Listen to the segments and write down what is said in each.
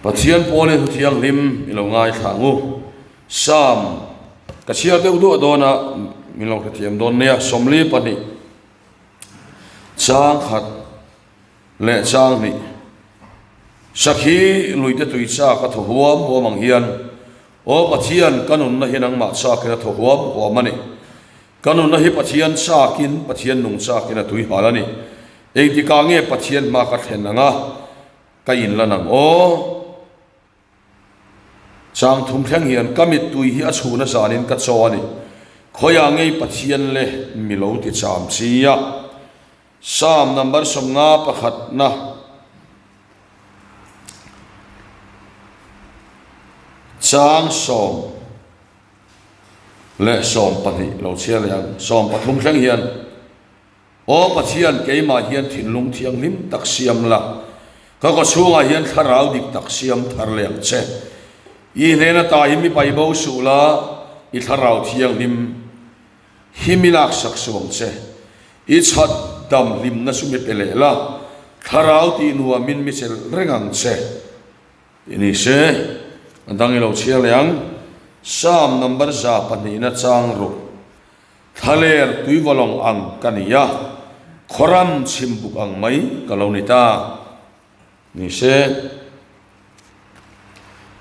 Pathian pawlin thu thianghlim i lo ngaithla ang u. Psalm ka chhiar deuh duah dawn a, min lo hrethiam dawn nia, 42 chang khat leh chang hnih. Sakhi luite tui chak a thaw huam huam ang hian, Aw Pathian, ka nunna hi nangmah chakin a thaw huam huam a ni. Ka nunna hi Pathian chakin, Pathian nung chakin a tui hal a ni. Engtikah nge Pathian hma ka thlen ang a, ka inlan ang aw? Chang thum thleng hian ka mittui hi a chhun a zanin ka chaw a ni. Khawiah ngei Pathian le mi lo ti cham chi a. Psalm number 50 pakhatna. Chang 10 leh 12 lo chhiar leh ang. 13 thleng hian. Aw Pathian, keimah hian thinlung thianghlim tak siam la, ka kawchhungah hian thlarau dik tak siam thar leh ang che. I hnen ata hi mi pai bo suh la, i thlarau thianghlim hi mi laksak suh ang che. I chhat dam hlimna chu mi pe leh la, thlarau tih nuamin mi chelh reng ang che. Tih ni se, a dang i lo chhiar leh ang. Psalm number 200 na chang ruk. Thlaler tuivalawng ang ka ni a, khawram chhimbuk ang mai ka lo ni ta. Ni se,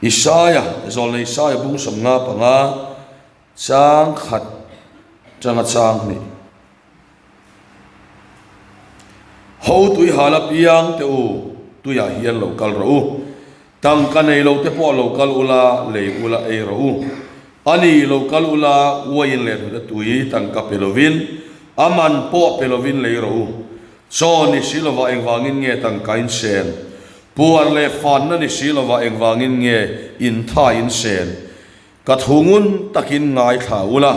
Isaia, Zawlnei Isaia bung 55, chang khat tanga chang hnih. Ho tui hal apiang te u, tuiah hian lo kal rawh u. Tangka nei lo te pawh lo kal ula, lei ula ei rawh u. A ni, lo kal ula, uaiin leh hnute tui tangka pe lovin, a man pawh pe lovin lei rawh u. Chaw ni si lovah engvangin nge tangka in sen? Puar leh fanna ni si lovah engvangin nge intha in sen? Ka thu ngun takin ngaithla ula,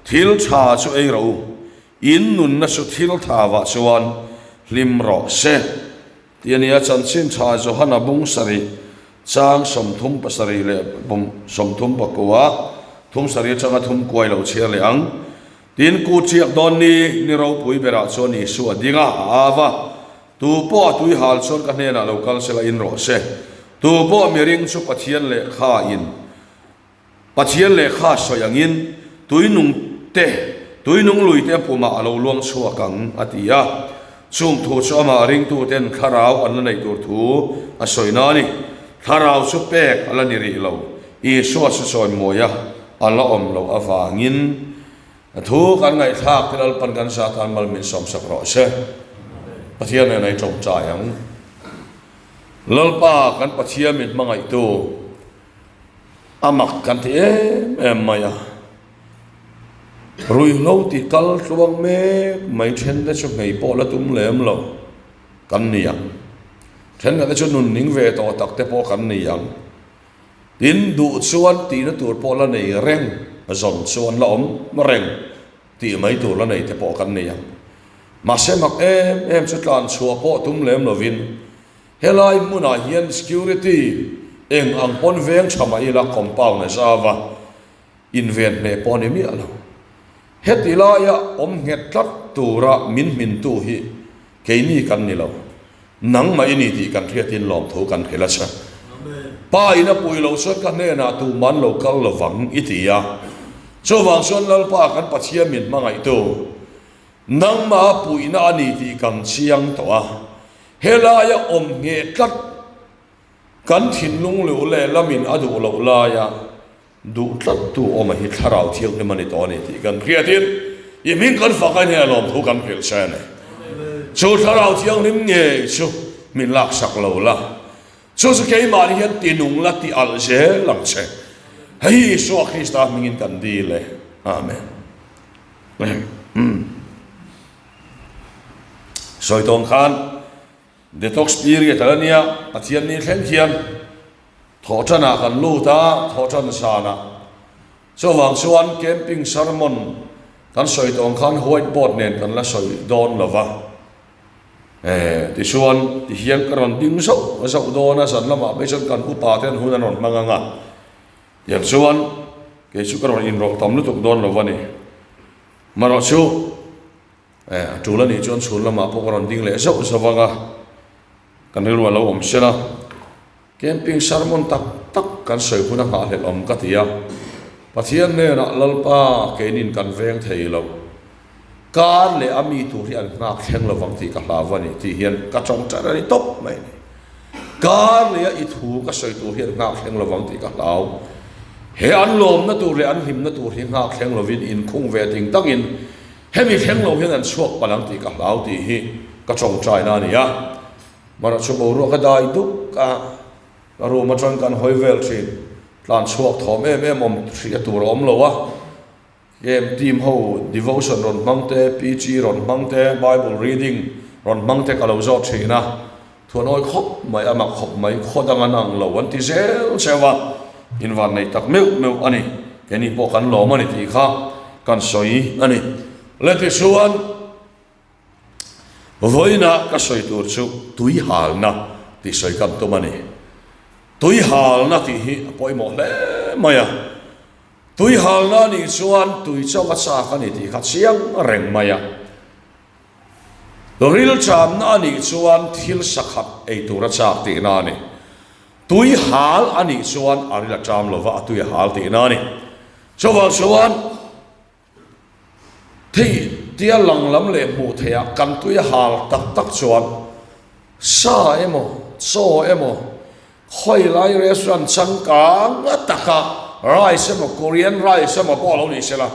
thil tha chu ei rawh u. In nunna chu thil tha vah chuan hlim rawh se. Tih a ni a, chanchin tha Johana bung sarih chang 37 leh 39 thum sarih atanga thum kuai lo chhiar leh ang. Tin, ku chiak dawn ni ni ropui berah chuan Isua ding a, a av a, Tu pawh a tui hal chuan ka hnenah lo kal sela in rawh se. Tu pawh miring chu Pathian lehkha in Pathian lehkha sawi angin tuinung te, tuinung lui te pumah a lo luang chhuak ang, a ti a. Chung thu chu amah ringtuten thlarau an la neih tur thu a sawi na a ni. Thlarau chu pek a la ni rih lo, Isua chu chawimawi a, a la awm loh avangin a thu kan ngaihthlak te Lalpan kan zatan mal min sawmsak rawh se. Pathian nen a i tawngtai ang. Lalpa kan Pathian min hmangaihtu. A mak kan ti em em mai a, ruihhlo ti kal tluang mek mai then te chu hmei pawh la tum lem lo kan ni ang, thenkhat te chu nun ning ve tawh tak te pawh kan ni ang, tin duh chuan tihna tur pawh la nei reng zawn chuan la awm reng tih mai tur la nei te pawh kan ni ang. Mahse mak em em chu tlan chhuah pawh tum lem lovin Helai hmunah hian security eng ang pawn veng tha mah ila compound a zau a, inven hneh pawh a ni miah lo. Heti laia awm nghet tlat tura min hmintu hi keini kan ni lo, nangmah i ni tih kan hriatin lawmthu kan hrilh a che. Pa in a pui lo chuan ka hnenah tuman lo kal lovang i ti a, chuvang chuan Lalpa kan Pathian min hmangaihtu, Nangmah puihna a ni tih kan chiang tawh a, helaia awm ngheh tlat kan thinlung luh leh lamin a duh loh laia duh tlattu awm a hi Thlarau Thianghlim a ni tawh a ni tih kan hriatin i hming kan fak a nia lawmthu kan hrilh che a ni. Chu Thlarau Thianghlim ngei chu min laksak lo la, chu chu keimahni hian tinung la ti alh zel ang che. Hei hi Isua Krista hmingin kan dil e. Amen. Sawi tawng khan detox period a la nia, Pathian ni thleng hian thawhtanah kan lut a, thawhtan zanah. Chuvang chuan camping sermon kan sawi tawng khan white board nen kan la sawi dawn lo va. Tichuan tihian ka rawn ding zauh zauh dawn a, zan lamah phei chuan kan upa ten hun an rawn hmang ang a. Tiang chuan kei chu ka rawn inrawlh tam lutuk dawn lo a ni. Marawh chu a tul a nih chuan chhun lamah pawh ka rawn ding leh zauh zauh ang a, kan rilru a lo awm sel a. Camping sermon tak tak kan sawi hun a nghahhlelh awm ka ti a, Pathian hnenah Lalpa keinin kan veng thei lo, kar leh a mi tur hi an nghak thleng lo vang tih ka hlau a ni tih hian ka tawngtai a ni tawp mai a ni. Kar leh a i thu ka sawi tur hi an nghak thleng lo vang tih ka hlau. He an lawmna tur leh an hlimna tur hi nghak thleng lovin inkhung ve ting tangin hemi thleng lo hian an chhuak palh ang tih ka hlau tih hi ka tawngtaina a ni a. Mara chu boruak a dai duk a, ka room atang kan hawi vel thin. Tlan chhuak thawm em em awm hriat tur a awm lo a, game team ho devotion rawn hmang te, PG rawn hmang te, bible reading rawn hmang te ka lo zawt thin a, thuanawi khawp mai, a mak khawp mai, khaw dang an ang lo an ti zel cheu a, invan nei tak meuh meuh a ni, keini pawh kan lawm a ni tih kha kan sawi a ni. Le tichuan. Vawiina ka sawi tur chu tuihalna tih sawi kan tum a ni. Tuihalna tih hi a pawimawh hle mai a. Tuihalna nih chuan tui chauh a chak a ni tih kha chiang reng mai a. Rilchamna a nih chuan thil sakhat ei tur a chak tihna a ni. Tui hal a nih chuan a ril a cham lova a tui a hal tihna a ni. Chuvang chuan. Thei tia lang lam leh hmuh theih ah kan tui a hal tak tak chuan sa emaw chaw emaw khawi lai restaurant changkang taka rice emaw Korean rice emaw pawh a lo ni sela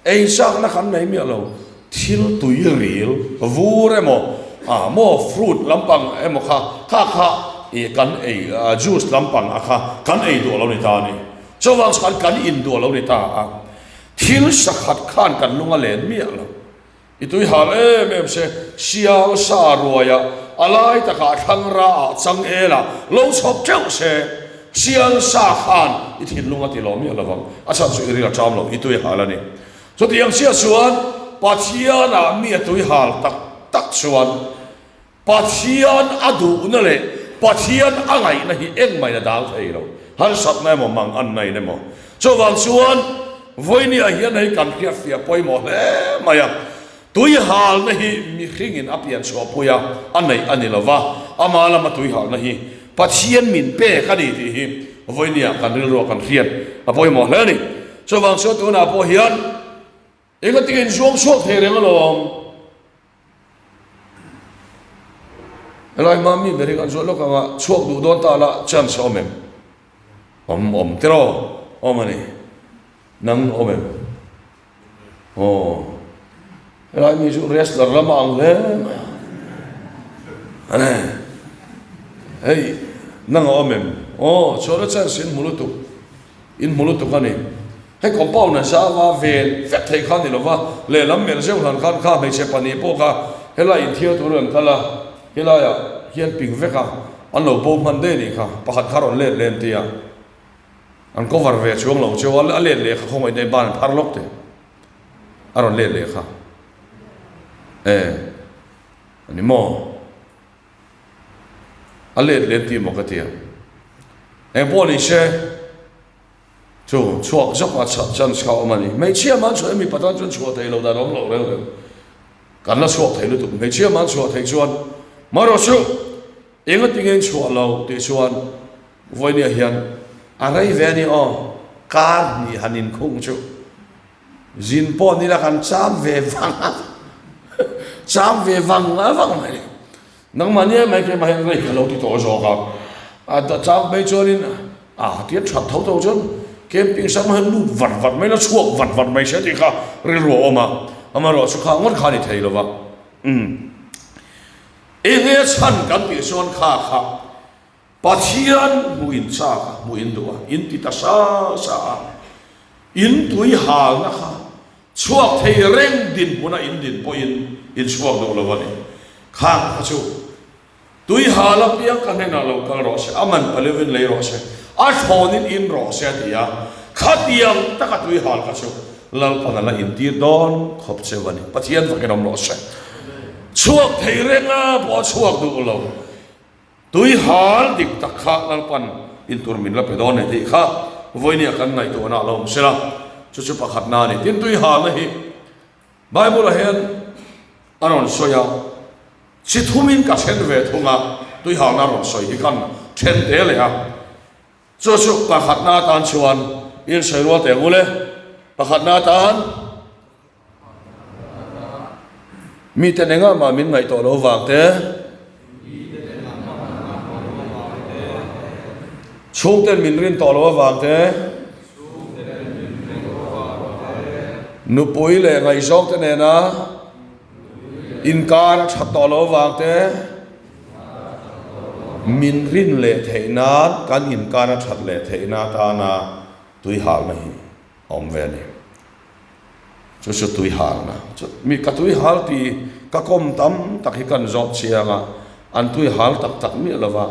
ei chakna kan nei miah lo thil tui ril vur emaw ah maw fruit lampang emaw kha kha kha ih kan ei juice lampang a kha kan ei duh a lo ni ta a ni chuvang chuan kan in duh a lo ni ta a. Thil sakhat khan kan lung a len miah lo. I tui hal em em se, sial sa ruaia a lai takah thlangra ah changel ah lo chhawp teuh se, sial sa khan i thinlung a ti lo miah lovang, a chhan chu i ril a ṭam lo, i tui hal a ni. Chutiang chiah chuan Pathianah mi a tui hal tak tak chuan Pathian a duhna leh Pathian a ngaihna hi engmah in a dal thei lo, harsatna emaw mang anna in emaw. Chuvang chuan vawinia hian hei kan hriatfiah pawimawh hle mai a, tuihalna hi mihringin a pian chhuahpui a, a neih a ni lo va, ama lama tuihalna hi Pathian min pek a ni tih hi vawinia kan rilruah kan hriat a pawimawh hle a ni. Chuvang chuan tunah pawh hian Engati in zuang chhuak thei reng alawm. Helai hma mi ber hi kan zuah lawk anga chhuak duh dawn ta la chance a awm em? Awm awm tiraw awm a ni. Nang awm em? Aw. Helai mi chu wrestler lama ang hle mai a. Ane. Hei nang a awm em? Aw chhuahna chance in hmu lutuk. In hmu lutuk a ni. Hei compound a zava vel vek thei kha ni lova, lehlam melh zeuh hlan khan kha hmeichhe pahnih pawh kha helai inthiar tur an kal a, helaiah hian ping vek a, an lo bo hman daih a nih kha, pakhat kha rawn let leh an ti a, an cover ve chuang lo cheu a, a let leh kha khawngaih daih ban an phar lawk teh, a rawn let leh kha e a ni maw? A let leh an ti maw ka ti a, engpawh ni se. Chu chhuak zawk a chhan chance kha a awm a ni. Hmeichhia man chhuah hi mipa tan chuan chhuah theih loh dan a awm loh reng reng. Kan la chhuak thei lutuk. Hmeichhia man chhuah theih chuan marawh chu enga tinge in chhuah lo tih chuan vawinia hian a rei ve a ni aw. Kar hnih han inkhung chu zin pawh ni la kan cham ve vang a cham ve vang vang mai. Nangmah nia mai keimah hian rei ka lo ti tawh zawk a, a chang phei chuanin a tia that tho tho chuan camping sang hian lut vat vat mai la chhuak vat vat mai se tih kha rilru a awm a, amaherawh chu kha ngawt kha a ni thei lo va, umm enge chhan kan tih chuan kha kha Pathian hmuh in chak a, hmuh in duh a, in ti ta sa sa a, in tui halna kha chhuak thei reng dinhmuna in din pawhin in chhuak duh lo a ni. Khang kha chu tui hal apiang ka hnenah lo kal rawh se, a man palevin lei rawh se, a thlawnin in rawh se a ti a, khatiang taka tui hal kha chu Lalpan a la intir dawn khawp cheu a ni. Pathian fakin awm rawh se. Chhuak thei renga pawh a chhuak duh lo. Tui hal dik tak kha Lalpan in tur min la pe dawn ni tih kha vawinia kan ngaihtuahna a lo awm sela, chu chu pakhatna a ni. Tin, tui halna hi Bible-ah hian a rawn sawi a, chi thumin ka then ve thung a, tui halna a rawn sawi hi kan Then te leh a. Chu chu pakhatna atan chuan insawi rual teh ang ule. Pakhatna atan miten engah mah min ngaih tawh lo vang te, chhungten min rin tawh lo avang te, nupui leh ngaihzawng te nena inkar a that tawh lo avang te, Min rin leh theih nan, kan inkar a that leh theih na atana tui halna hi a awm ve a ni. Chu chu tui halna. Chu mi ka tui hal ti ka kawm tam tak hi kan zawt chiang a, an tui hal tak tak miah lo va,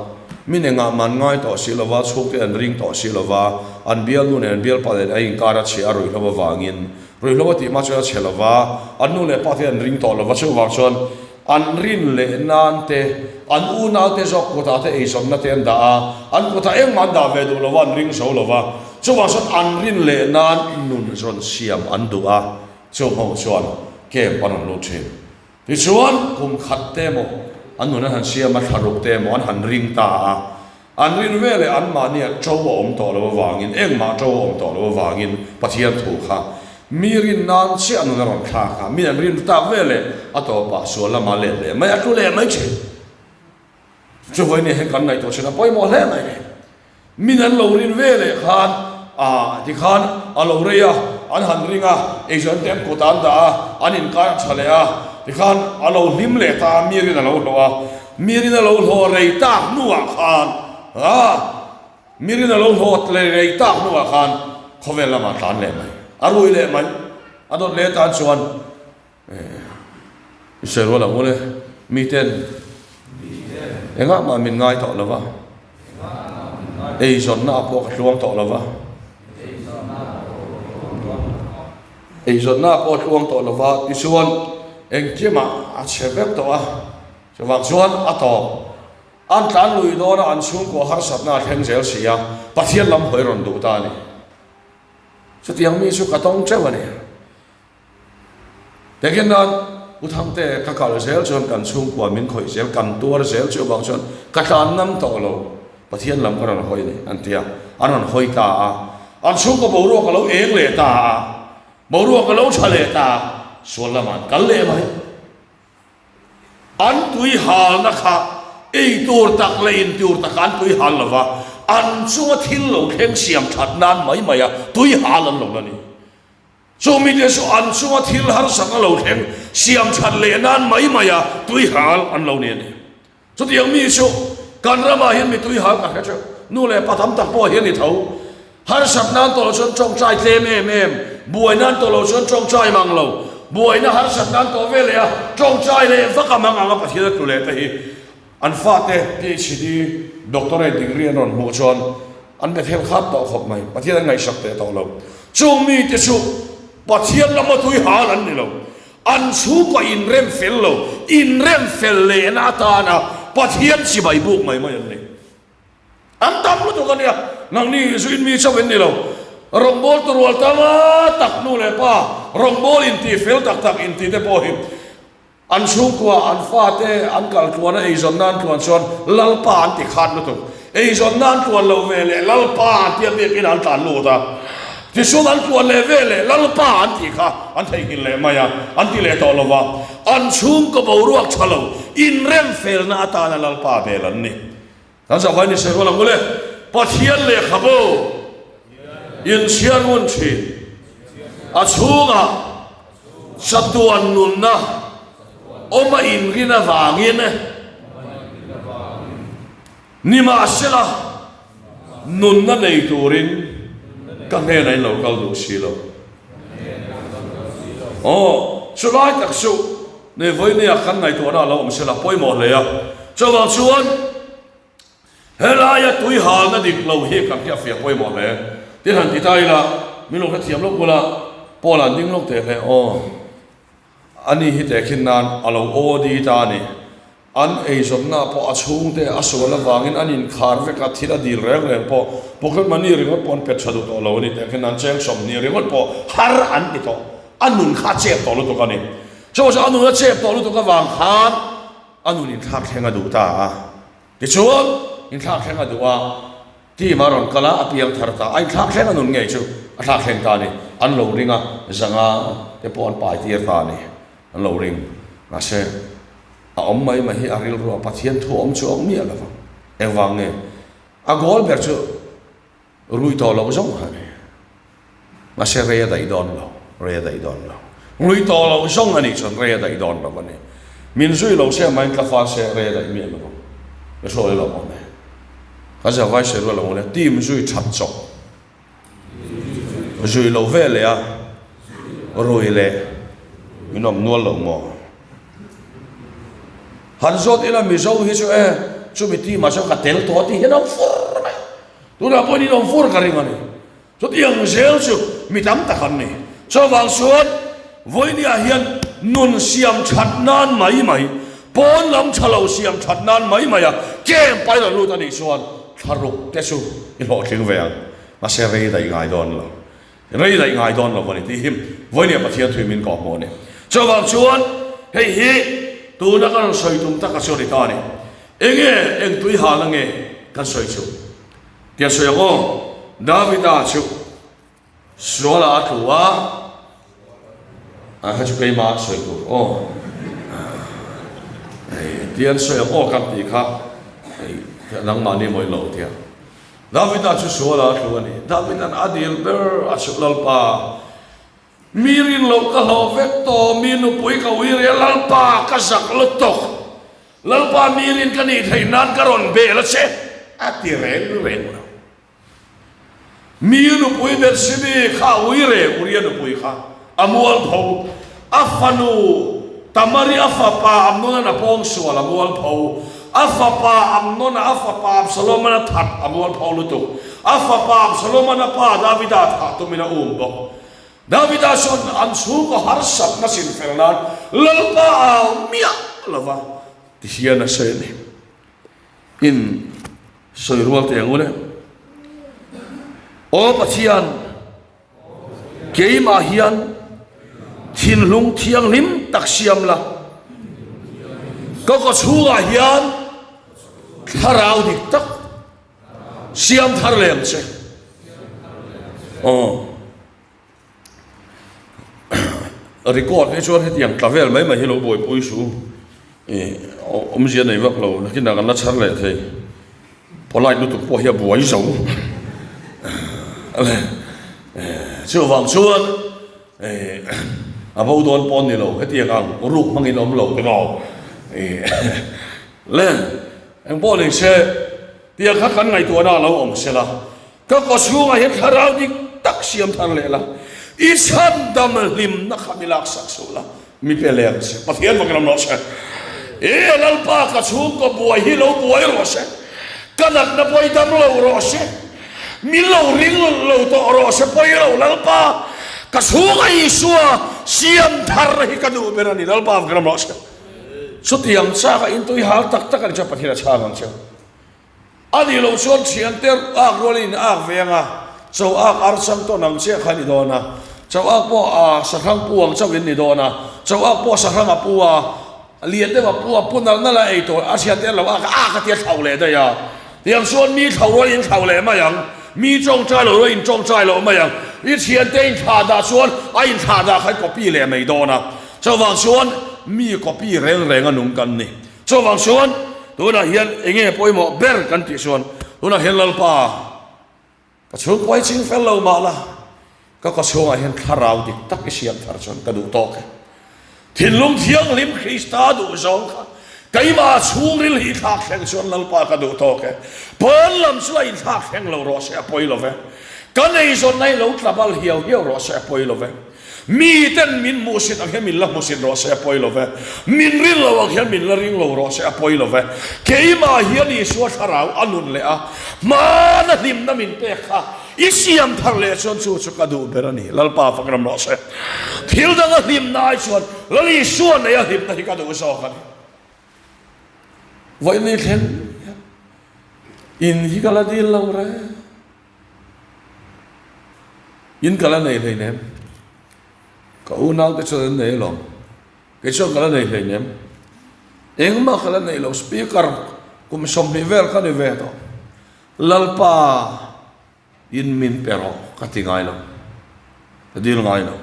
min engah man ngai tawh si lo va, chhungte an ring tawh si lo va, an bialnu nen bialpa nen a inkar a chhia a ruihhlo avangin ruihhlo a tih hma chuan a chhe lo va, an nu leh pa te an ring tawh lo va, chuvang chuan An rin leh nan te, an unaute zawk kutah te eizawnna te an dah a, an kutah engmah an dah ve duh lo va, an ring zo lo va. Chuvang chuan an rin leh nan nun zawn siam an duh a, chung ho chuan camp an rawn lut thin. Tichuan, kum khat te emaw an nun an han siam a, thla ruk te emaw an han ring ta a. An rin ve leh anmahnia to a awm tawh lo avangin, engmah to a awm tawh lo avangin Pathian thu kha mi rin nan chiah nun a rawn thlak a, mi an rin tak ve leh a tawpah sual lama let leh mai a tlu leh mai thin. Chu vawiin hian kan ngaihtuah thin a pawimawh hle mai ni. Min an lo rin ve leh khan ah tikhan a lo rei a, an han ring a, eizawn te an kut ah an dah a, an inkar a tha leh a, tikhan a lo hlim leh ta a, mi rin a lo hlawh a. Mirin a lo hlawh rei tak hnuah khan a Mirin a lo hlawh rei tak hnuah khan khawvel lamah tlan leh mai, a rui leh mai. A dawt leh tan chuan i sawi rual ang u le, miten engah mah min ngai tawh lo va, eizawnna ah pawh ka tluang tawh lo va, eizawnna ah pawh a tluang tawh lo va, tichuan engkimah a chhe vek tawh a. Chuvang chuan a tawp. An tlan lui dawn a, an chhungkua harsatna a thleng zel si a, Pathian lam hawi rawn duh ta a ni. Chutiang mi chu ka tawng teuh a ni. Tekin nan U Thangte ka kal zel chuan kan chhungkua min khawih zel, kan tuar zel chu avang chuan ka tlan ngam tawh lo, Pathian lam ka rawn hawi a ni an ti a, an rawn hawi ta a, an chhungkaw boruak a lo eng leh ta a, boruak a lo tha leh ta a, sual lamah an kal leh mai. An tui halna kha ei tur tak leh in tur takah an tui hal lo va, an chunga thil lo thleng siam that nan mai maia tui hal an lo la ni. Chu mite chu an chunga thil harsatna lo thleng siam that leh nan mai maia tui hal an lo ni a ni. Chutiang mi chu kan ramah hian mi tui hal ka hre theuh. Nu leh pa tam tak pawh hian i tho. Harsat nan tawh lo chuan tawngtai tlem em em, buai nan tawh lo chuan tawngtai mang lo, buaina harsat nan tawh ve leh a, tawngtai leh vak a mang ang a Pathian a tlu leh te hi an fate PhD, Doctorate degree an rawn hmuh chuan an be thel khat tawh khawp mai. Pathian an ngaihsak teh tawh lo. Chung mite chu Pathian lama tui hal an ni lo. An chhungkaw inrem fel lo, inrem fel lehna atana Pathian chibai buk mai mai an ni. An tam lutuk a nia, nangni zuin mi chauh in ni lo. Rawngbawltu rual tanga tak nu leh pa, rawngbâwl inti fel tak tak inti te pawh hi an chhungkua, an fate an kal tluan a, eizawnna an tluan chuan Lalpa an ti khat lutuk. Eizawnna an tluan loh ve leh Lalpa an tia biakin an tlan lut a. Tichuan an tluan leh ve leh Lalpa an tih kha an theihnghilh leh mai a, an ti leh tawh lo va. An chhungkaw boruak tha lo, inrem felna atana Lalpa bel an ni. Kan zahvai ni sawi rual ang ule, Pathian lehkhabu inchhiar ngun thin, a chhungah chatuan nunna awm a inrin avangin nimahsela nunna nei turin ka hnenah in lo kal duh si lo. Aw, chulai tak chu Nei vawinia kan ngaihtuahna a lo awm sela pawimawh hle a, chuvang chuan helaia tui halna dik lo hi kan hriat fiah pawimawh hle. Tin han ti ta ila, min lo hrethiam lawk bula Paul an ding lawk teh hle aw, ani hi tehkhin nan a lo OD ta a ni. An eizawnna pawh a chhungte a sual avangin an inkhar vek a, thil a dil reng reng pawh pocket money ringawt pawh an pet tha duh tawh lo a ni teh khin an cheng 20 ringawt pawh har an ti tawh, a nun kha a chep tawh lutuk a ni. Chu chu a nun a chep tawh lutuk avang khan a nun inthlak thleng a duh ta a, tichuan. Inthlak thleng a duh a, team a rawn kal a, a piang thar ta. A inthlak thleng a nun ngei chu a thlak thleng ta a ni. An lo ring a, zanga te pawh an pai tir ta a ni. An lo ring. Mahse, a awm mai mai hi a rilru a Pathian thu awm chu a awm miah lo vang. Engvang nge? A goal ber chu Rui tawh loh zawng a ni. Mahse rei a daih dawn lo, rei a daih dawn lo. Rui tawh loh zawng a nih chuan rei a daih dawn lo a ni. Min zui lo se amahin tla fal se rei a daih miah lo ang. Ka hruai lo awm e. Ka zavai sawi rual lo awm e. Team zui that chawp. Zui lo ve leh a, rui leh min awm nual lo maw? Han zawt ila Mizo hi chu e, chumi team ah chuan ka tel tawh tih hian a awm fur mai. Tunah pawhin in awm fur ka ring a ni. Chutiang zel chu mi tam tak an ni. Chuvang chuan vawinia hian nun siam that nan mai mai, pawn lam tha lo siam that nan mai mai a camp a i rawn lut a nih chuan thlaruk te chu i hlawhtling ve ang. Mahse rei daih ngai dawn lo. Rei daih ngai dawn lo a ni tih hi vawinia Pathian thui min kawhhmuh a ni. Chuvang chuan hei hi tuna ka rawn sawi tum taka chu a ni ta a ni. Enge eng tui hal ange kan sawi chu? Tia sawi ang aw, Davida chu sualah a tlu a, a kha chu keimah sawi tur aw. Tia an sawi ang aw kan tih kha nangmahni mawih lo tia. Davida chu sualah a tlu a ni. Davida'n a dil ber a chhuk Lalpa. Mi rin loh ka hlawh vek tawh, mi nupui ka ui rih a, Lalpa ka zak lutuk, Lalpa mi rin ka nih theih nan ka rawn bel a che, a ti reng reng lo. Mi nupui Bersibi kha a ui reng, Uria nupui kha a mualpho, a fanu Tamari a fapa Amnonan a pawngsual a mualpho, a fapa Amnona a fapa Absaloman a that a mualpho lutuk. A fapa Absaloman a pa Davida thah tumin a um bawk. Davida chuan an chhungkaw harsatna chinfel nan Lalpa au miah lo va ti hian a sawi a ni. In sawi rual teh ang u le. Aw Pathian, keimah hian thinlung thianghlim tak siam la, ka kawchhungah hian thlarau dik tak Siam thar leh ang che. Aw. Record hi chuan hetiang tla vel mai mai hi lo buaipui suh u. Ih awmzia nei vak lo nakinah kan la chhar leh thei. Polite lutuk pawh hi a buai zo. Chuvang chuan ih a bo dawn pawh ni lo hetiang ang ruk hmangin awm lo tiraw. Ih le. Engpawh ni se, tiang kha kan ngaihtuahna a lo awm sela, ka kaw chhungah hian thlarau dik tak siam thar leh la, i chhandam hlimna kha mi laksak suh la, mi pe leh ang che. Pathian vakin awm rawh se. E Lalpa, ka chhungkaw buai hi lo buai rawh se, ka natna pawh i dam lo rawh se, min lo ring lo tawh rawh se pawi lo Lalpa, ka chhunga Isua siam thar hi ka duh ber a ni. Lalpa vakin awm rawh se. Chutiang chak a intui hal tak tak a ni chuan Pathian a chhang ang che. A nih loh chuan thiante ak rualin in ak ve ang a, cho ak ar chang tawn ang chiah kha a ni dawn a, cho ak pawh a sahrang pu ang chauh in ni dawn a, cho ak pawh sahrang a pu a, lian deuh a pu a, pu nal nal a ei tawh a thiante an lo ak a, ak a tia thlauh leh daih a. Tiang chuan mi thlauh rualin in thlauh leh mai ang, mi tawngtai loh rualin in tawngtai loh mai ang, i thiante inthlah dah chuan a inthlah dah kha i copy leh mai dawn a. Chuvang chuan mi copy reng reng a nung kan ni. Chuvang chuan tunah hian eng nge pawimawh ber kan tih chuan tunah hian Lalpa ka chhungkuai ching fel lo mah la, ka kawchhungah hian thlarau dik tak i siam thar chuan ka duh tawk e. Thinlung thianghlim Krista duh zawng kha keimah chhungril hi thlak thleng chuan Lalpa ka duh tawk e. Pawn lam chu a inthlak thleng lo rawh se a pawi lo ve. Ka neizawnna hi lo tla bal hiau hiau rawh se a pawi lo ve. Miten min hmuhsit ang hian min la hmuhsit rawh se a pawi lo ve. Min rin lo ang hian min la ring lo rawh se a pawi lo ve. Keimah hian Isua thlarau a nun leh a, hmana hlimna min pek kha i siam thar leh chuan chu chu ka duh ber a ni. Lalpa fak ram rawh se. Thil danga hlimna ai chuan Lal Isua neia hlimna hi ka duh zawk a ni. Vawiin thleng hian in hi ka la dil lo reng. In ka la nei hleinem. Ka unau te chuan an nei alawm. Kei chuan ka la nei hleinem. Engmah ka la nei lo. Speaker. Kum 20 vel ka ni ve tawh. Lalpa in min pe rawh ka ti ngai lo. Ka dil ngai lo.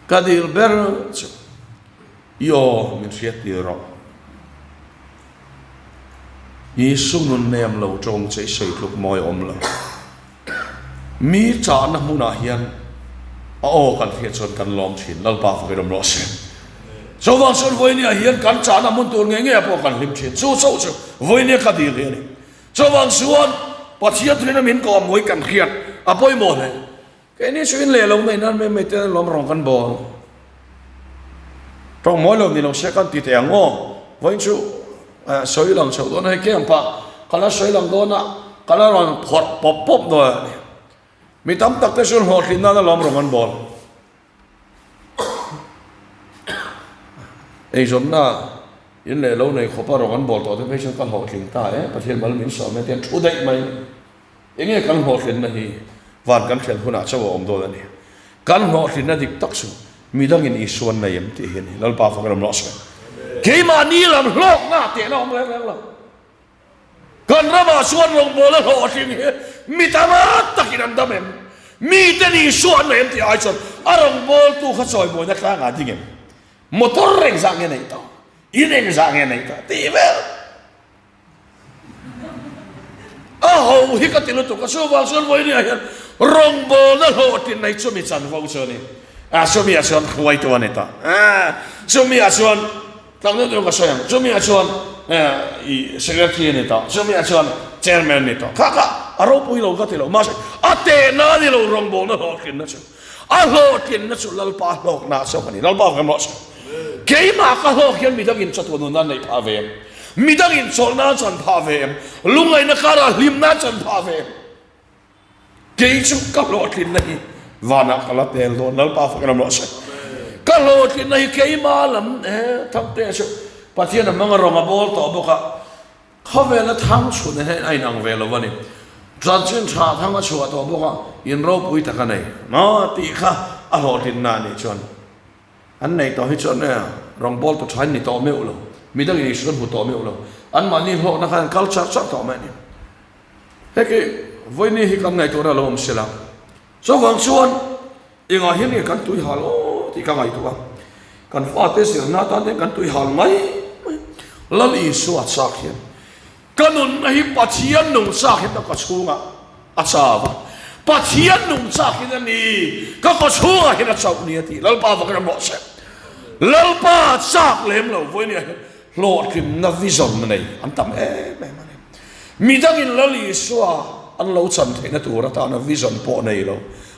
Ka dil ber chu i aw min hriat tir rawh. Isu nun nem lo tawng che i sawi tluk mawi awm lo. Mi chahna hmunah hian a aw kan hriat chuan kan lawm thin. Lalpa fakin awm rawh se. Chuvang chuan vawinia hian kan chahna hmun tur ngei ngei ah pawh kan hlim thin. Chu chauh chu vawinia ka dil hi a ni. Chuvang chuan Pathian thuin a min kawm mawi kan hriat a pawimawh hle. Keini chu in leh lo nei nan mai mai te lawm rawng kan bawl. Tawng mawi lo ni lo se kan ti teh ang aw. Vawiin chu sawi lang chhoh dawn a hei camp ah ka la sawi lang dawn a, ka la rawn phawrh pawp pawp dawn a ni. Mi tam tak te chu hlawhtlin nan a lawm rawng an bawl. Eizawnna in leh lo nei khawpa rawng an bawl tawh te phei chuan ka hlawhtling ta e, Pathian mal min sawm e tian thu daih mai. Enge kan hlawhtlinna hi van kan thlen hunah chauh a awm dawn a ni. Kan hlawhtlinna dik tak chu midangin Isua an nei em tih hi a ni. Lalpa fak ram rawh se. Keimahni lam hlawkna tehna awm reng reng lo. Kan ramah chuan rawngbawla hlawhtling hi mi tam takin an dam em? Miten Isua an nei em tih ai chuan a rawngbawltu kha chawimawina tlangah ding em? Motor engzah nge neih tawh? In engzah nge neih tawh? Tih vel. A ho hi ka ti lutuk a, chuvang chuan vawinia hian rawngbawlna hlawhtlin nei chumi chanvo chu a ni. A chumi ah chuan hruaitu a ni ta. A chumi ah chuan tlangdeuh deuh ka sawi ang, chumi ah chuan i secretary a ni ta, chumi ah chuan chairman a ni ta. Kha kha a ropui lo ka ti lo, mahse a tehna a ni lo rawngbawlna hlawhtlinna chu. A hlawhtlinna chu Lalpa hlawkna chauh a ni. Lalpa ka rawh se. Keimah ka hlawk hian midangin chatuan nunna an neih phah ve em? Midangin chawlhna an chan phah ve em? Lungngaihna karah hlimna an chan phah ve em? Kei chu ka hlawhtlinna hi vanah ka la tel dawn. Lalpa fak ram rawh se. Ka hlawhtlinna hi keimah lam he Thangtea chu Pathian a hmang a rawng a bawl tawh bawk a. Khawvela thang chhun hian a inang ve lo a ni. Chanchin tha thang a chhuah tawh bawk a, in ropui tak a nei maw tih kha a hlawhtlinna a nih chuan an nei tawh hi chuan e rawngbawltu tha in ni tawh meuh lo, midangin Isua an hmu tawh meuh lo, anmahni hlawkna khan an kal char char tawh mai a ni. Hei vawiini hi kan ngaihtuahna a lo awm sela, chuvang chuan Engah hian nge kan tui hal aw tih ka ngaihtuah a, kan fate zirna atan hian kan tui hal mai mai. Lal Isua chak hian ka nunna hi Pathian nung chak hian ka kawchhungah a chau a, Pathian nung chak hian a ni ka kawchhungah hian a chauh ni a ti. Lalpa vak ram rawh se. Lalpa chak lem lo vawinia hian hlawhtlinna vision nei an tam em em a ni. Midangin Lal Isua an lo chan theihna tur atana vision pawh nei lo,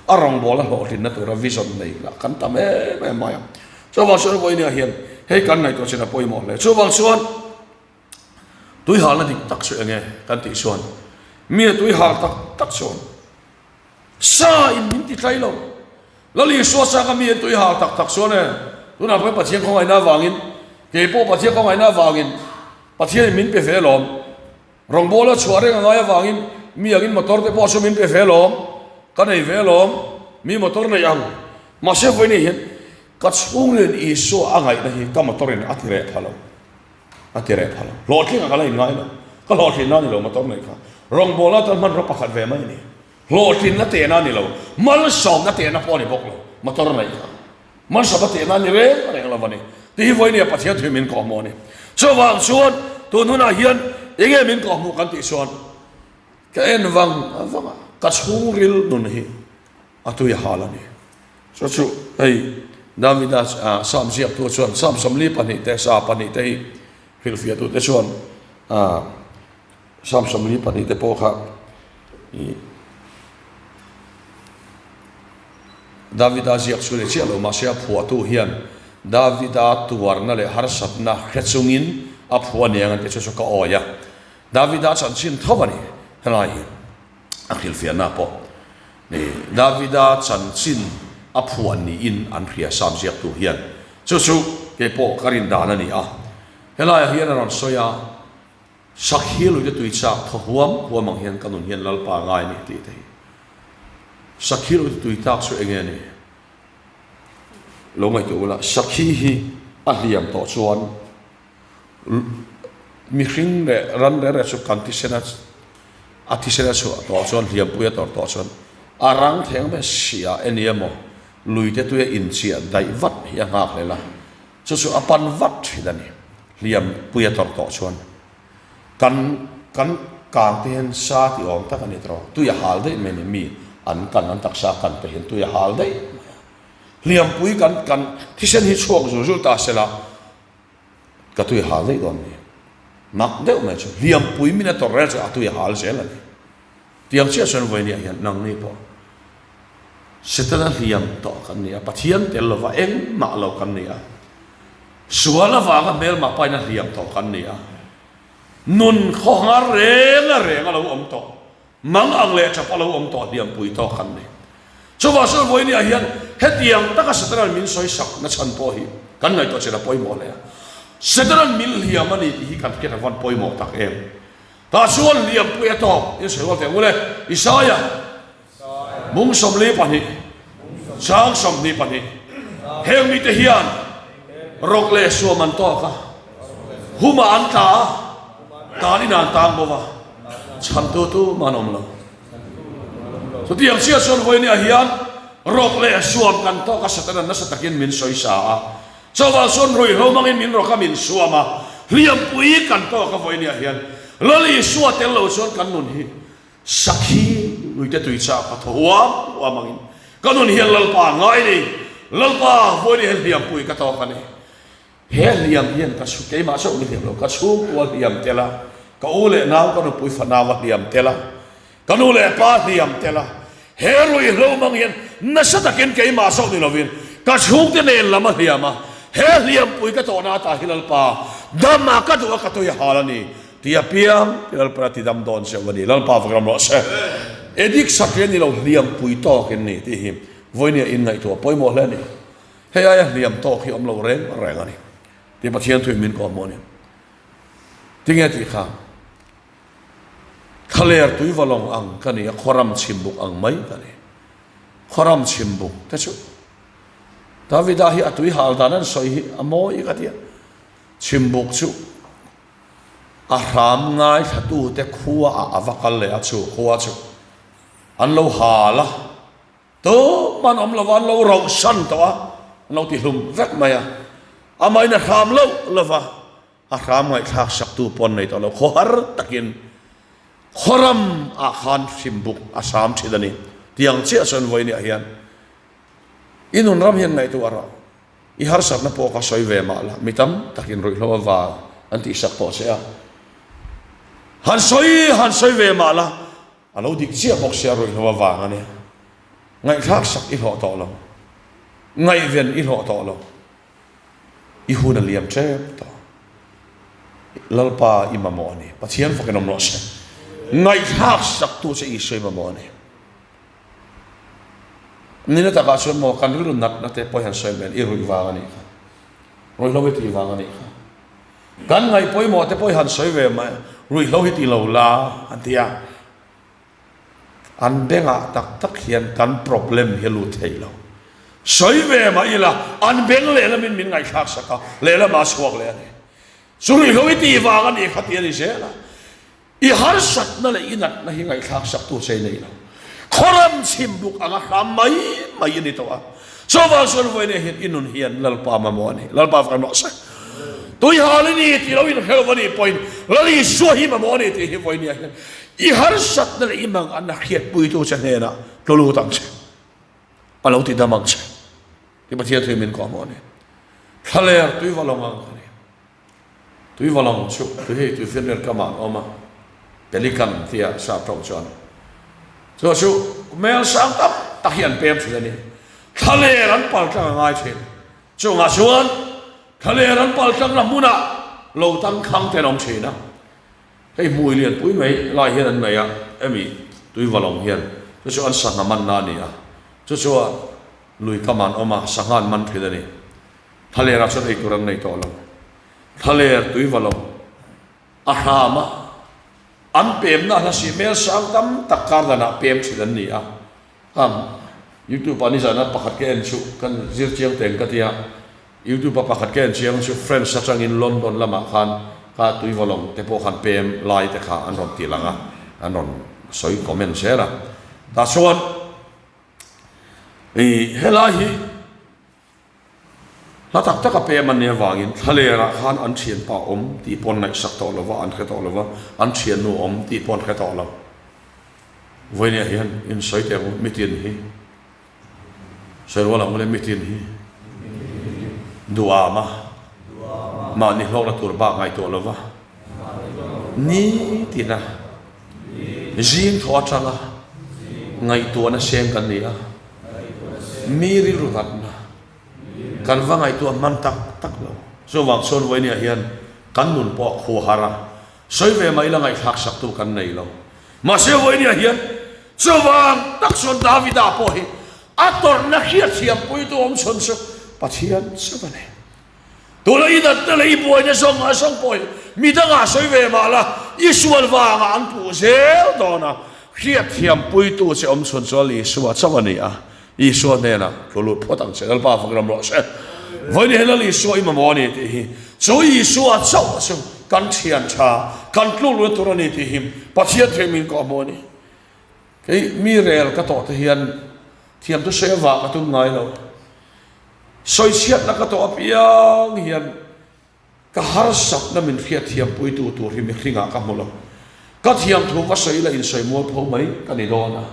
a rawngbawla hlawhtlinna tura vision nei lah kan tam em em mai a. Chuvang chuan vawinia hian hei kan ngaihtuah chin a pawimawh hle. Chuvang chuan tuihalna dik tak chu enge kan tih chuan mi a tuihal tak tak chuan sa in min ti tlai lo. Lal Isua chaka mi an tuihal tak tak chuan e tunah pawhin Pathian khawngaihna avangin keipawh Pathian khawngaihna avangin Pathianin min pe ve alawm. Rawngbawla chhuah reng a ngai avangin mi angin motor te pawh chu min pe ve alawm, ka nei ve alawm, mi motor nei ang. Mahse vawiin hian ka chhunglin Isua a ngaihna hi ka motor in a ti reh pha lo, a ti reh pha lo. Hlawhtling ah ka la inngai lo, ka hlawhtlinna a ni lo motor neih kha. Rawngbawla atan hmanraw pakhat ve mai a ni. Hlawhtlinna tehna a ni lo, malsawmna tehna pawh a ni bawk lo motor neih kha. Hmansapa tihna a ni reng reng lo a ni. Tih hi vawinia Pathian thu min kawhhmuh a ni. Chuvang chuan tun hunah hian enge min kawhhmuh kan tih chuan ka en vang vang a, ka chhungril nun hi a tui a hal a ni. Chu chu hei Davida Psalm ziaktu chuan Psalm 42 te sa pahnih te hi hrilhfiahtute chuan Psalm 42 te pawh kha ih Davida ziak chu ni chiah lo mahse a phuahtu hian Davida tuarna leh harsatna hre chungin a phuah aniang an ti chu chu ka awi a. Davida chanchin tho a ni helai hi a hrilhfiahna pawh ni Davida chanchin a phuah niin an hria Psalm ziaktu hian chu chu keipawh ka rin dan a ni a. Helaiah hian a rawn sawi a. Sakhi luite tui chak thaw huam huam ang hian ka nun hian Lalpa ngai a ni tih te hi. Sakhi luite tui tak chu enge a ni? Lo ngaihtuah ula, sakhi hi a hliam tawh chuan. Mihring leh ran reng reng chu kan thisen a a thisen a chhuah tawh chuan hliampui a tawrh tawh chuan a rang theng mai sia eng emaw lui te tuia inchiah daih vat hi a nghak hlel a, chu chu a pan vat thin a ni. Hliampui a tawrh tawh chuan kan kan kang te hian sa tih awm tak a ni tawh, tui a hal daih mai a ni, mi an kan an taksa kan te hian tui a hal daih mai a, hliampui kan kan thisen hi chhuak zul zul ta sela Ka tui hal daih dawn ni. Mak deuh mai chu hliampui min a tawrh rel chu a tui hal zel a ni. Tiang chiah chuan vawinia hian nangni pawh Setana hliam tawh kan ni a, Pathian tel lova engmah lo kan ni a, sual avanga hmelmah pain a hliam tawh kan ni a, nun khawhar reng a reng a lo awm tawh. Mang ang leh tap a lo awm tawh hliampui tawk kan ni. Chuvang chuan vawinia hian hetiang taka Satanan min sawi sak na chhan pawh hi kan ngaihtuah chin a pawimawh hle a. Satanan min hliam a ni tih hi kan hriat a van pawimawh tak em. Tah chuan hliampui a tawk in sawi rual teh ang ule. Isaia mung 42 chang 22 Heng mite hian rawk leh suam an tawk a, humah an tla a, tanin an tang bawk a. Chhantu tu man awm lo. Chutiang chiah chuan vawinia hian rawk leh suam kan tawk a, Satana nasa takin min sawisa a. Chuvang chuan ruihhlo hmangin min rawk a, min suam a, hliampui kan tawk a vawinia hian Lal Isua tel lo chuan kan nun hi sakhi luite tui chak a thaw huam huam angin ka nun hian Lalpa ngai ni, Lalpa vawinia hian hliampui ka tawk a ni. He hliam hian ka chhu keimah chauh ni hliam lo, ka chhungkua hliam tel a, ka u leh nau ka nupui fanau a hliam tel a, ka nu leh pa hliam tel a, he ruihhlo hmang hian nasa takin keimah chauh ni lovin ka chhungte nen lam a hliam a, he hliampui ka tawhna ata hi Lalpa dam a ka duh a ka tui a hal a ni ti apiang ti Lalpa a ti dam dawn cheu a ni, Lalpa va ram rawh se. Edik satlian ni lo hliampui tawkin ni tih hi vawinia inngaihtuah pawimawh hle a ni. Hei aia hliam tawk hi awm lo reng reng a ni tih Pathian thuin min kawhhmuh a ni. Tinge tih kha thlaler tuivalawng ang ka ni a, khuaram chhimbuk ang mai ka ni. Khuaram chhimbuk te chu Davida hi a tui hal dan an sawi hi a mawi ka ti a. Chhimbuk chu a hram ngaithlatute khua ah a va kal leh a, chu khua chu an lo hal a. Tuman awm lova an lo rauhsan tawh a, an lo tihlum vek mai a. Amahin a hram loh lova, a hram ngaihthlak saktu pawh an nei tawh lo. Khawhar takin khawram ah khan hrimbuk a hram thin a ni. Tiang chiah chuan vawiin ah hian i nun ram hian ngaihtuah rawh. I harsatna pawh ka sawi ve mah la, mi tam takin ruihhlo avang an tihsak tawh che a. Han sawi han sawi ve mah la, A lo dik chiah bawk sia ruihhlo avang a nia. Ngaihthlak sak i hlawh tawh lo. Ngaihven i hlawh tawh lo. I hun a liam tep tawh. Lalpa i mamawh a ni. Pathian fakin awm rawh se. Ngaihthlak sak tu che Isua i mamawh a ni. Nina takah chuan maw kan rilru natna te pawh hian sawi mai i ruih vang a nih kha. Ruihhlo i tih vang a nih kha. Kan ngaih pawimawh te pawh hi han sawi ve mai, ruihhlo hi ti lo la an ti a, an bengah tak tak hian kan problem hi a lut thei lo. Sawi ve mah ila an beng lehlamin min ngaihthlak sak a, lehlamah a chhuak leh a ni. Chu ruihhlo hi tih vang a nih kha ti a ni zel a. I harsatna leh i natna hi ngaihthlak saktu che i nei lo. Khawram chhimbuk anga hram mai mai i ni tawh a. Chuvang chuan vawiin hian i nun hian Lalpa mamawh a ni. Lalpa fak rawh se. Tuihal i ni tih lo inhreuh a nih pawhin Lal Isua hi mamawh a ni tih hi vawiin hian i harsatna leh i manganna hriatpuitu che hnenah tlu lut ang che. A lo ti dam ang che. Ti Pathian thu min kawhmawh a ni. Thlaler tuivalawng ang ka ni. Tuivalawng chu tui hei tuifinriat kamah an awm a, pelican tia sap tawng chuan chu chu mel sang tam tak hi an pem thin a ni. Thlaler an pal tlang a ngai thin. Chungah chuan thlaler an pal tlangna hmunah lo tangkhang te an awm thin a. Hei hmui lianpui mai lai hian an nei a, hemi tuivalawng hian chu chu an sangha manna a ni a, chu chuan lui kamah an awm a, sangha an man thin a ni. Thlaler ah chuan ei tur an nei tawh lo. Thlaler tui va lo. A hram a, an pemna hla si hmel sang tam tak kar dan ah pem thin an ni a. Am, YouTube ah nizan a pakhat ka en chu kan zir chiang teng ka tia. YouTube ah pakhat ka en chiang chu France atangin London lamah khan. Kha tuivalawng te pawh khan pem lai te kha an rawn ti lang a, an rawn sawi comment zel a. Tah chuan ih helai hi hla tak tak a pem an nih avangin thlalerah khan an thianpa awm tih pawh an ngaihsak tawh lo va, an hre tawh lo va, an thiannu awm tih pawh an hre tawh lo. Vawinia hian insawi teh ang u, mitin hi. Sawi rual ang ule mitin hi duham a, mahni hlawkna tur bak ngaihtuah lova nitina zing thaw atanga ngaihtuahna seng kan ni a, mi rilru natna kan va ngaihtuah hman tak tak lo. Chuvang chuan vawinia hian kan nun pawh a khu har a, sawi ve mai la ngaihthlak saktu kan nei lo. Mahse vawinia hian chuvang tak chuan Davida pawh hi a tawrhna hriatthiampuitu awm chhun chu Pathian chauh a ni. Tuna i natna leh i buaina zawng a zawng pawh hi midangah sawi ve mah la, i sual vangah an puh zel dawn a, hriatthiampuitu che awm chhun chuan Isua chauh a ni a, Isua hnenah tlu lut phawt ang che, Lalpa fak ram rawh se. Vawiin hian Lal Isua i mamawh a ni tih hi chu Isua chauh chu kan thian tha, kan tluk luat tur a ni tih hi Pathian thei min kawh hmuh a ni. Kei mi rel ka tawh te hian thiam chu sawi avang ka tum ngai lo. Sawichhiatna ka tawh apiang hian Ka harsatna min hriatthiampuitu tur hi mihringah ka hmu lo. Ka thiamthu va sawi la insawi mualpho mai ka ni dawn a.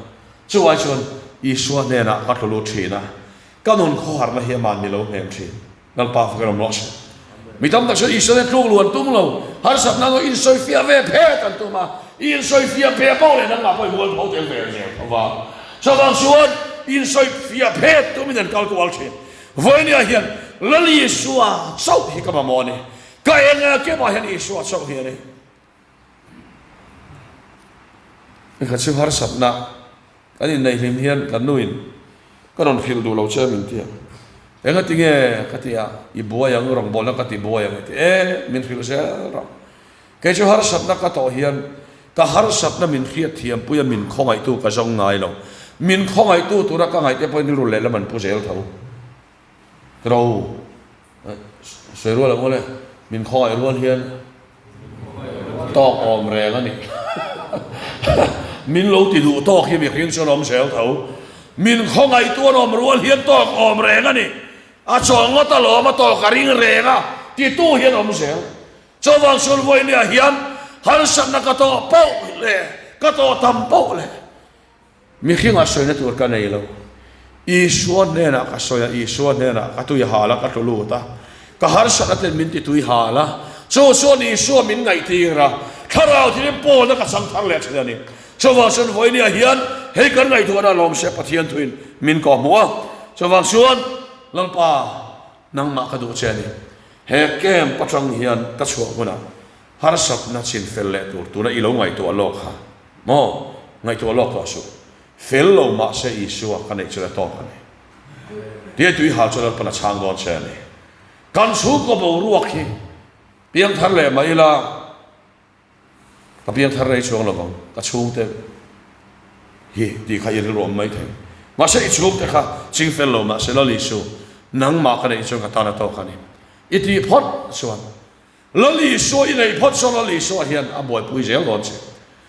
Chuai chuan Isua hnenah ka tlu lut thin a, ka nun khawharna hi aman ni lo hnem thin. Lalpa fak ram rawh se. Mi tam tak chuan Isua nen tluk lu an tum lo, harsatna ngaw insawifiah ve phet an tum a, i insawifiah phe pawh leh nangmah pawh i mualpho tel ve zel tho va. Chuvang chuan insawifiah phet tumin an kal kual thin. Vawinia hian Lal Isua chauh hi ka mamawh a ni. Ka eng kemah hian Isua chauh hi a ni. Kha chu harsatna kan inneih hlim hian kan nuin ka rawn hrilh duh lo che min ti a. Engati nge ka ti a, i buai ang rawngbawlna ka ti buai ang i ti e, min hrilh zel rawh. Kei chu harsatna ka tawh hian ka harsatna min hriatthiampuia min khawngaihtu ka zawng ngai lo. Min khawngaihtu tura ka ngaih te pawhin rilru lehlam an pu zel tho. Ro sawi rual ang awle, min khawngaih rual hian tawk awm reng a ni. Min lo ti duh tawk hi mihring chuan awm zel tho. Min khawngaihtu an awm rual hian tawk awm reng a ni. A chaw ngawt alawm a tawk a ring reng a titu hian awm zel. Chuvang sulvawinia hian harsatna ka tawh poh leh ka tawh tam poh leh mihringa sawina tur ka nei lo. Isua hnenah ka sawi a, Isua hnenah ka tui hal a, ka tlu lut a, ka harsatna ten min ti tui hal a, chu chuan Isua min ngaihtir a, thlarau thilin pawlna ka chang thar leh thin a ni. Chuvang chuan vawinia hian hei kan ngaihtuahna lawm se Pathian thuin min kawhhmuh a, chuvang chuan Lalpa nangmah ka duh che a ni. He camp atang hian ka chhuah hunah harsatna chin fel leh tur tuna i lo ngaihtuah lawk kha maw? Ngaihtuah lawk tawh suh. Fel lo mahse Isua ka neih chu la tawk a ni. Tia tui hal chu Lalpan a chhang dawn che a ni. Kan chhungkaw boruak hi piangthar leh mai ila. Ka piang thar rei chuang lo vang, ka chhungte hi tih kha i rilru awm mai thei. Mahse i chhungte kha ching fel lo mahse Lal Isu, nangmah ka neih chuan ka tan a tawk a ni. I tih phawt chuan Lal Isua i neih phawt chuan Lal Isua hian a buaipui zel dawn che.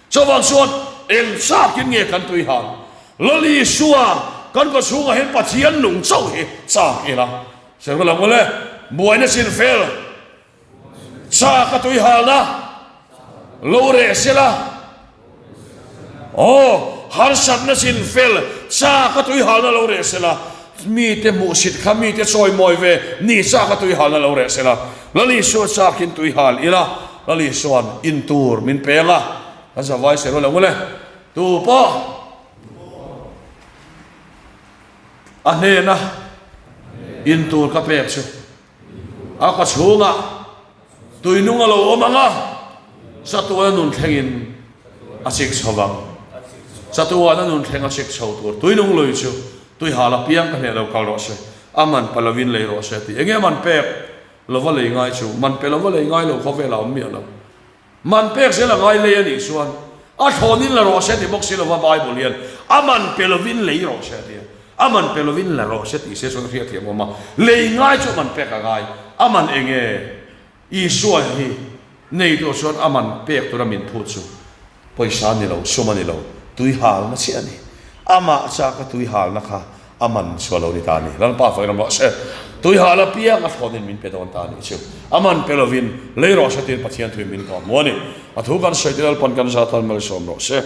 Chuvang chuan eng chakin nge kan tui hal? Lal Isua kan ka chhungah hian Pathian nung chauh hi chak ila. Sawi lam ule, buaina chin fel. Cha ka tui halna lo reh sela Aw harsatna chin fel cha ka tui halna lo reh sela Mite hmuhsit kha mite chawimawi ve ni cha ka tui halna lo reh sela Lal Isua chak in tui hal ila Lal Isua'n in tur min peng a Kan zavai se rual ang ule Tu pawh a hnena in tur ka pek chu A ka chhungah tuinung a lo awm ang a, chatuana nun thlengin a chik chho vang. Chatuana nun thleng a chik chho tur tuinung lui chu tuihal apiang ka hneh lo kal rawh se, a man pa lovin lei rawh se tih. Enge man pek lova lei ngai chu? Man pe lova lei ngai lo khawvelah a awm miah lo. Man pek zel a ngai lei a nih chuan a thlawnin la rawh se ti bawk si lova Bible hian a man pe lovin lei rawh se a ti a, a man pe lovin la rawh se tih se chuan a hriat thiam awm a, lei ngai chu a man pek a ngai, a man eng nge? Isua hi. Nei tur chuan a man pek tura min phut chu pawisa a ni lo, sum a ni lo, tui halna chiah a ni. Amah chaka tui halna kha a man chu a lo ni ta a ni. Lalpa fawi ram rawh se. Tui hal apiang a thlawnin min pe dawn ta a nih chu. A man pe lovin lei rawh se tiin Pathian thuin min kawm mu a ni. A thu kan sawi te Lalpan kan zat tan malsawm rawh se.